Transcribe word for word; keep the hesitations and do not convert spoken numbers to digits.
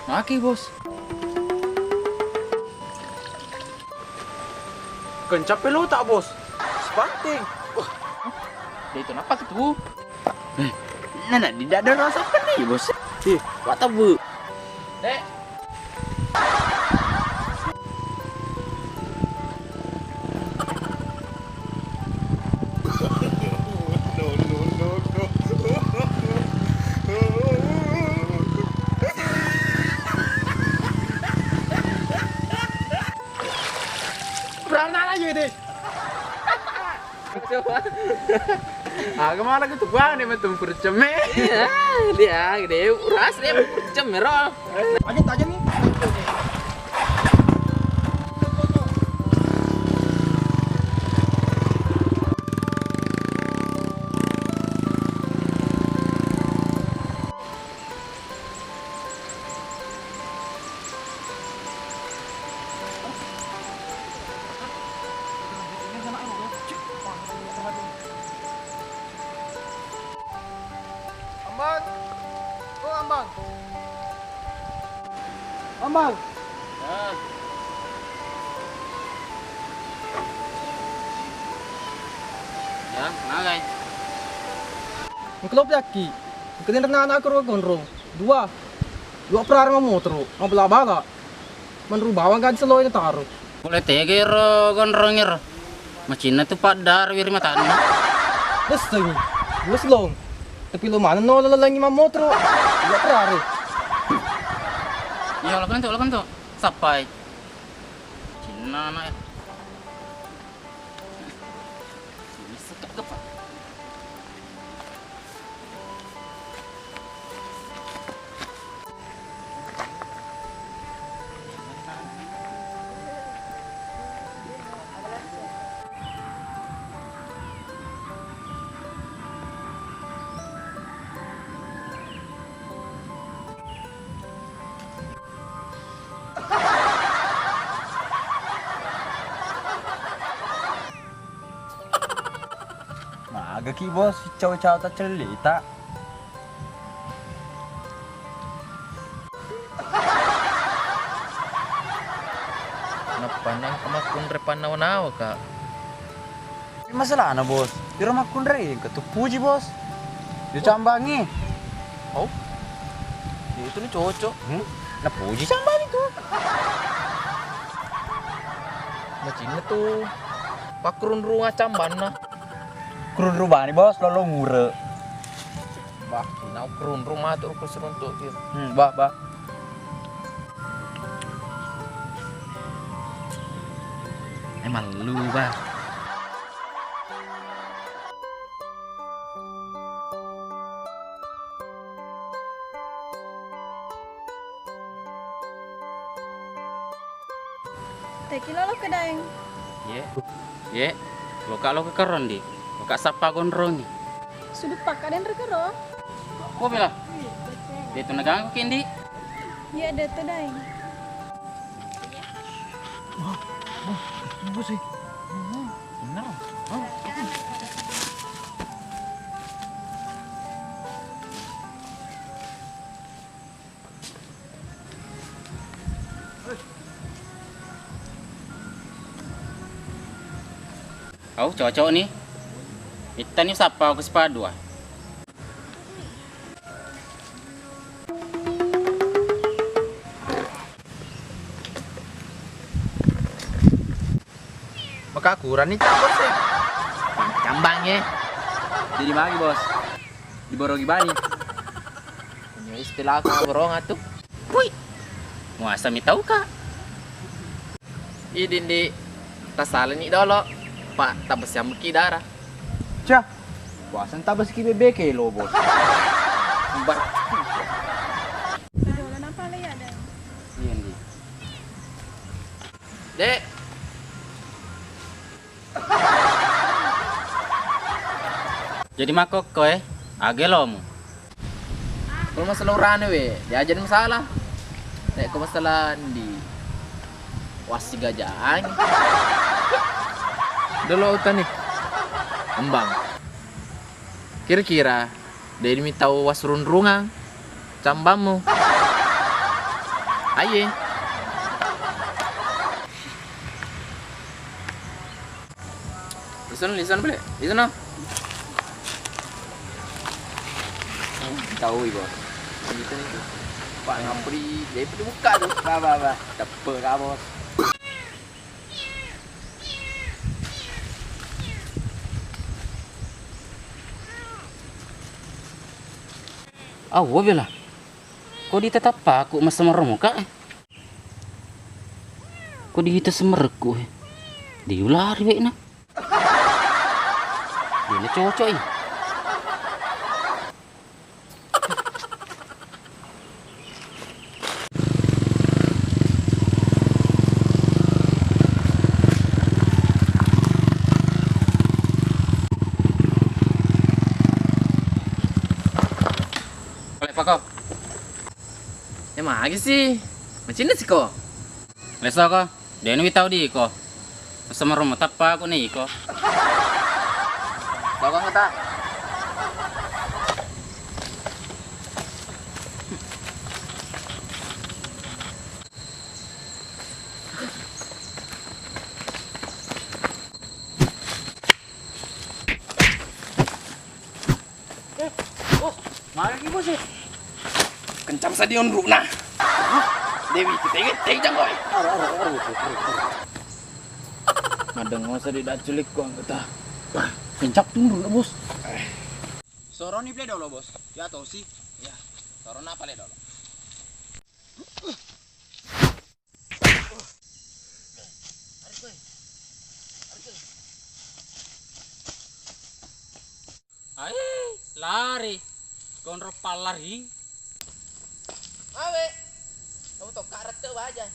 Maki, Bos. Kencappi lo tak, Bos. Sepanting. Wah, dia itu napa ketu? Eh, nana di dada rasa apa nih, Bos? Ih, watabu. Dek. Berana aja deh. Coba. Ah, kemana gitu? Wah, dia metu perceme. Iya, dia gede. Ras dia perceme, Rol. Aja tajam nih. Ambang. Oh, Ambang. Ambang. Ya. Ya, kenapa, guys? Engka lo piyakki. Engka denre anakku ro gondrong. Dua. Dua perara mamotoro, mabala-bala. Menru bawang kan selo ini taro. Pole tega ero gondrong ero. Macinna tu paddar wiri matanna. Beseng. Wes long. Tapi lo mana no lalalangi mamotoro. Dua perara. Iya, lakukan tuh, lakukan tuh. Sappai. Cinna anak ya. Ini sekat kepa. Magaki, Bos, cau-cau ta cellita. Nappa nangka makkunrai pannawa-nawa, Kak. Masalahna, Bos, iro makkunrai engka tu puji, Bos. Dicambangi. Oh. Itu ni cocok. Hmm? Napuji cambangi tu. Macinna tu pakkurunrunga cambanna. Kurunrung bani, Bos, lolo mure. Bah, nau kurunrung matu ko seruntuk ki. Hmm, bah, bah. Eh, malu, bah. Teki lolo ke Daeng. Ye. Ye. Loka loka kerondi. Loka sappa gondrongi. Sudu pakka denre kero. Ko bela. Detu naganggu kendi. Ye, detu Daeng. Wah, wah, itu sih. Benar. Au, cocok ni. Ittani sappa ku sipadu, ah. Maka kurang ni, Cak, Bos, eh. Cambang, eh. Jadi magi, Bos? Diborogi bani. Ini istilah aku borong atuh. Pui. Muasa mi tau, Kak. Idin di tasalani dolo, Pak, tabesiamki darah. Cah, puasa tabesiki bebek lo, Bos. Bar. Iya, Ndi. Dek. Jadi makkokko, eh, aga elomu? Kalau masalah urane we, diajani masalah. Nek ko masalah ndi wasi gajang. Dolo utani. Embang. Kira-kira Deni mi tau wasrunrungang cambammu. Aye. Listen, listen, bele. Listen, no. Tahu, Bos. Listen itu. Pak, ngapri, jadi dibuka tuh. Bah, bah, bah. Tepe, Kak, Bos. Awwa bela. Ko ditetappaku masemermu, Kak, eh? Ko diita semerekku, eh? Diulari wekna. Dena cocok, eh. Boleh, Pak, kok? Ya, magi sih. Macinna sih, kok. Leso ko, dena wi tau di iko. Masa maromo tappa ko ni iko. Tokong ta. Eh, Bos, magi ki, Bos, eh? Kencang sa di onrukna. Hah? Dewi, itu tega, tega, boy. Aro, aro, aro, aro, aro. Madengo sa di daculik ko anggota. Wah, kencang tu onrukna, Bos. Soroni ple dolo, Bos. Ya, tosi. Ya, sorona apa le dolo? Ai, lari. Konro pallari. Awe. Kamu tokka rette baja.